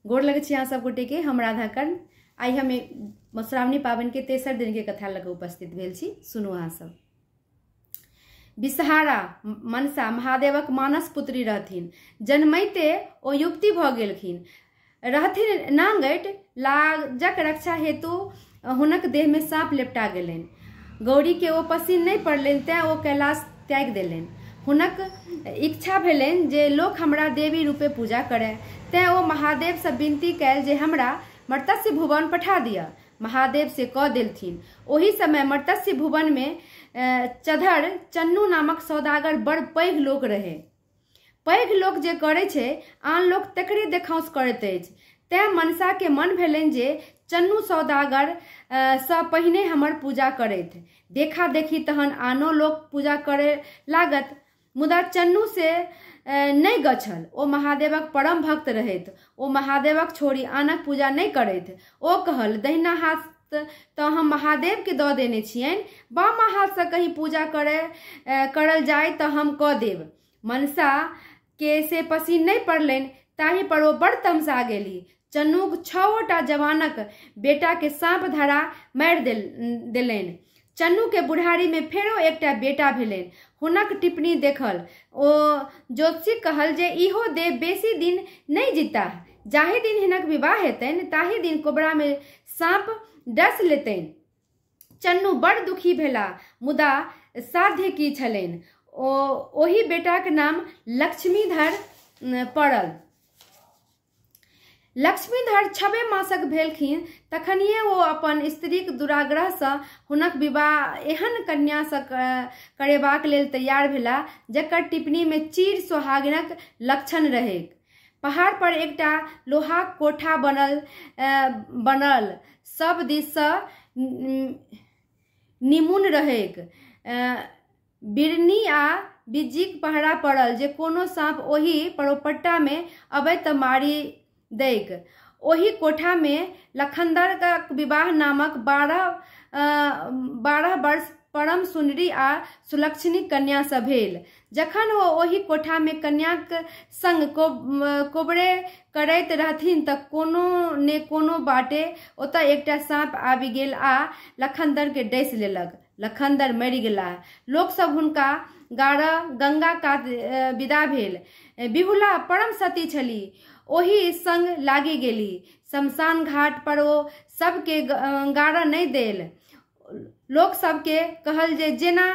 गोर लगै छी अहाँ सब गोटे के। हम राधा कर्ण। आइ हम मधुश्रावणी पाबनि के तेसर दिन के कथा लग उपस्थित भेल छी। सुनू अहाँ सब। विषहारा मनसा महादेवक मानस पुत्री रहथिन। जन्मैते ओ युवती भऽ गेलखिन। रहथिन नांगटि। लाजक रक्षा हेतु हुनक देह में साँप लेपटा गेलनि। गौरी के ओ पसिन नहि पड़लनि, तें ओ कैलाश त्यागि देलनि। हुनक इच्छा भेलनि जे लोक हमरा देवी रूपे पूजा करय, तें ओ महादेवसँ विनती कयल जे हमरा मत्स्य भुवन पठा दिअ। महादेव से कऽ देलथिन। ओहि समय मत्स्य भुवन में चधर चन्नू नामक सौदागर बड़ पैघ लोक रहे। पैघ लोक जे करै छै, आन लोक तकरे देखाउस करैत अछि। तें मनसा के मन भेलनि जे चन्नू सौदागर सँ पहिने हमर पूजा करैत, देखा देखी तहन आनो लोक पूजा करे लागत। मुदा चन्नू से नहि गछल। ओ महादेवक परम भक्त रहैत। ओ महादेवक छोड़ि आनक पूजा नहि करैत। ओ कहल, दहिना हाथ तऽ हम महादेवके दऽ देने छियनि, बामा हाथसँ कहीं पूजा करल जाय तऽ हम कऽ देब। मनसा के से पसिन नहि पड़लनि, ताहि पर ओ बड़ तमसा गेली। चन्नूक 6टा जवानक बेटा के साँप धरा मारि देलनि। चन्नू के बुढ़ारी में फेरो एकटा बेटा भेलनि। हुनक टिप्पणी देखल ओ ज्योतिषी कहल जे इहो देव बेसी दिन नहि जीताह। जाहि दिन हिनक विवाह हेतनि ताहि दिन कोबरा में साँप डस लेतनि। चन्नू बड़ दुखी भेला, मुदा साध्य की छलनि। ओ ओहि बेटाक नाम लक्ष्मीधर पड़ल। लक्ष्मीधर 6 मासक भेलखिन तखनिए ओ अपन स्त्रीक दुराग्रहसँ हुनक विवाह एहन कन्यासँ करेबाक लेल तैयार भेला जकर टिप्पणीमे चीर सोहागिनक लक्षण रहैक। पहाड़ पर एकटा लोहाक कोठा बनल बनल सब दिससँ निमुन रहैक। बिरनी आ बिज्जीक पहरा पड़ल जे कोनो साँप ओहि परोपट्टा मे अबै तऽ मारि दैक। ओहि कोठा मे लखनदरक विवाह नामक 12 वर्ष परम सुन्दरी आ सुलक्षणी कन्यासँ भेल। जखन ओ ओहि कोठा मे कन्याक संग कोबरे करैत रहथिन तऽ कोनो ने कोनो बाटे ओतऽ एकटा साँप आबि गेल आ लखनदर के डसि लेलक। लखनदर मरि गेलाह। लोकसभ हुनका गाड़ऽ गंगा कात विदा भेल। बिहुला परम सती छली, ओहि संग लागि गेली। शमशान घाट पर ओ सबके गाड़ऽ नहि देल। लोक सबके कहल जे जेना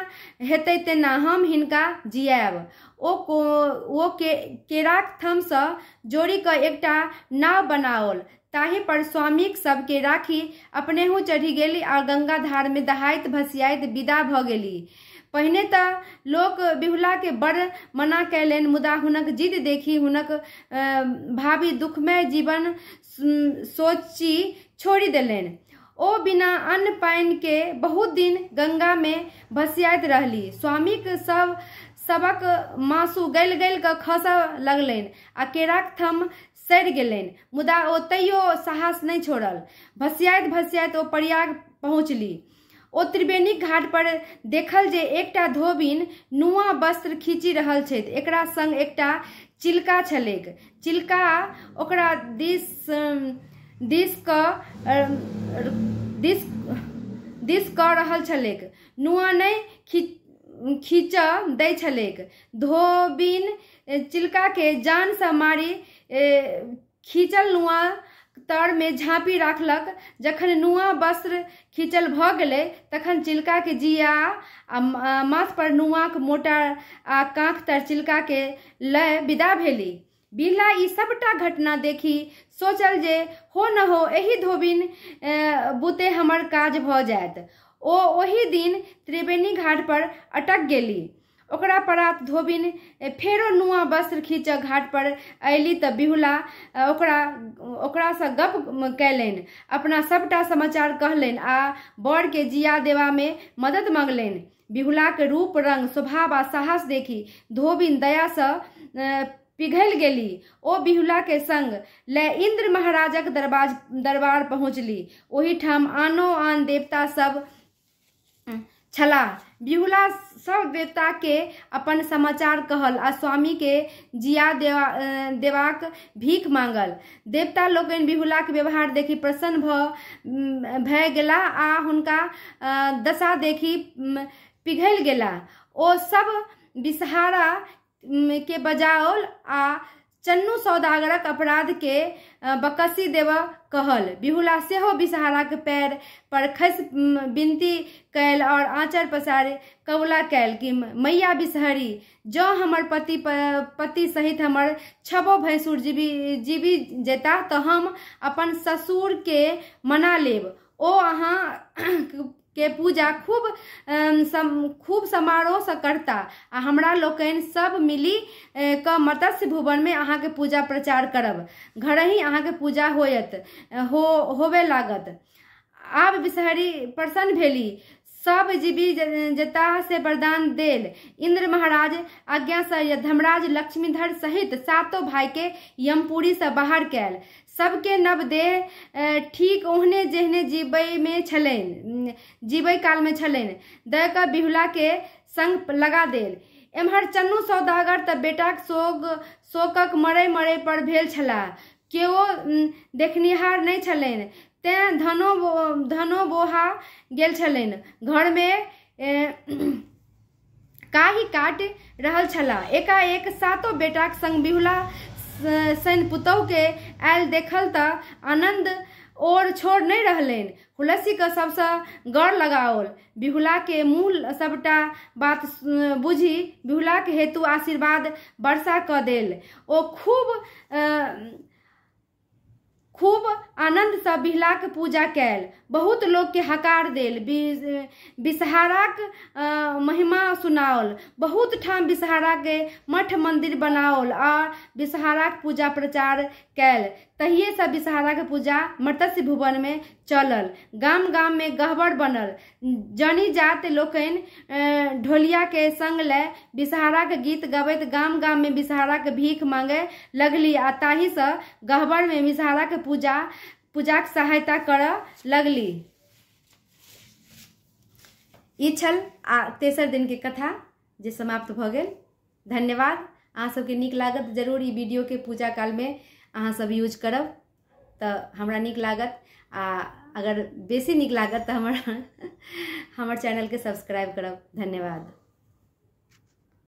हेतै तेना हम हिनका जियाएब। ओ केराक थमसँ जोड़ि कऽ एकटा नाव बनाओल। ताहि पर स्वामीक सबके राखि अपनेहु चढ़ि गेली आ गंगा धार में दहाइत भसियाइत विदा भऽ गेली। पहिने तऽ लोक बिहुला के बड़ मना कयलनि, मुदा हुनक जिद देखि हुनक भावी दुखमय जीवन सोचि छोड़ि देलनि। ओ बिना अन्न पानि के बहुत दिन गंगा में भसियाइत रहली। स्वामीक सबक मासु गलि गलि कऽ खसऽ लगलनि आ केराक थम सड़ि गेलनि, मुदा ओ तैयो साहस नहि छोड़ल। भसियाइत भसियाइत ओ प्रयाग पहुँचली। ओ त्रिवेणी घाट पर देखल जे एकटा धोबिन नुआ वस्त्र खींचि रहल छथि। एकरा संग एकटा चिलका छलैक। चिलका ओकरा दिस दिस दिस दिस कऽ रहल छलैक। नुआ नहि खींचऽ दै छलैक। धोबिन चिलका के जानसँ मारि खींचल नुआ तर में झाँपि राखलक। जखन नुआ वस्त्र खींचल भऽ गेलै तखन चिलका के जिया आ माथ पर नुआक मोटा आ काँख तर चिलका के लय विदा भेली। बिहुला ई सबटा घटना देखि सोचल जे हो न हो एहि धोबिन बुते हमर काज भऽ जायत। ओ ओहि दिन त्रिवेणी घाट पर अटक गेली। ओकरा परात धोबिन फेरो नुआ वस्त्र खींचऽ घाट पर अयली तऽ बिहुला ओकरासँ गप कयलनि। अपना सबटा समाचार कहलनि आ बर के जिया देबा में मदद मँगलनि। बिहुलाक रूप रंग स्वभाव आ साहस देखि धोबिन दयासँ पिघलि गेली। ओ बिहुला के संग लय इंद्र महाराजक दरबार पहुँचली। ओहिठाम आनो आन देवता सब छलाह। बिहुला सब देवता के अपन समाचार कहल आ स्वामी के जिया देवाक भीख मांगल। देवता लोकनि बिहुलाक व्यवहार देखि प्रसन्न भए गेलाह आ हुनका दशा देखि पिघलि गेलाह। ओ सब बिसहारा के बजाओल आ चन्नू सौदागरक अपराध के बकसी देबऽ कहल। बिहुला सेहो बिसहाराक पैर पर खसि विनती कयल और आँचर पसारि कबुला कयल कि मैया बिसहरी, जँ हमर पति सहित हमर 6 भैंसुर जीबी जेताह तऽ हम अपन ससुर के मना लेब। ओ अहाँ के पूजा खूब समारोह से करता आ हमरा लोकनि सब मिली कऽ मत्स्य भुवन में अहाँके पूजा प्रचार करब। घरही अहाँके पूजा होयत होबे लागत। आब बिसहरी प्रसन्न भेली, सब जीवी जेताह से वरदान देल। इंद्र महाराज आज्ञा से धर्मराज लक्ष्मीधर सहित 7 भाई के यमपुरी से बाहर कयल। सबके नव देह ठीक ओहने जेहने जीबै काल में छलनि दऽ कऽ बिहुला के संग लगा देल। एम्हर चन्नू सौदागर तऽ बेटाक शोकक मरै मरै पर भेल छलाह, केओ देखनिहार नहि छलनि, तें धनो बोहा गेल छलनि। घरमे काहि काटि रहल छलाह। एकाएक 7 बेटाक संग बिहुला सन पुतहु के आयल देखल तऽ आनंद और छोड़ नहि रहलनि। हुलसी के सबसँ गौर लगाओल। बिहुला के मूल सबटा बात बुझि बिहुला के हेतु आशीर्वाद वर्षा कऽ देल। ओ खूब आनंद से बिहलाक पूजा कयल। बहुत लोग के हकार देल। बिसहाराक महिमा सुनाओल। बहुत ठाम बिसहारा के मठ मंदिर बनाओल आ बिसहाराक पूजा प्रचार कयल। तहिए से बिसहारा के पूजा मत्स्य भुवन में चलल। गाम गाम में गहबर बनल। जनी जात लोकनि ढोलिया के संग लय बिसहारा के गीत गबैत गाम गाम में बिसहारा के भीख मांगे लगली आ ताहि से गहबर में बिसहारा के पूजाक सहायता करऽ लगली। ई छल आ तेसर दिन के कथा जे समाप्त भऽ गेल। धन्यवाद। अहाँ सबके नीक लागत जरूर ई वीडियो के पूजा काल में अहाँ सब यूज करब तऽ हमरा नीक लागत। आ अगर बेसी नीक लागत तऽ हमर चैनलके सब्सक्राइब करब। धन्यवाद।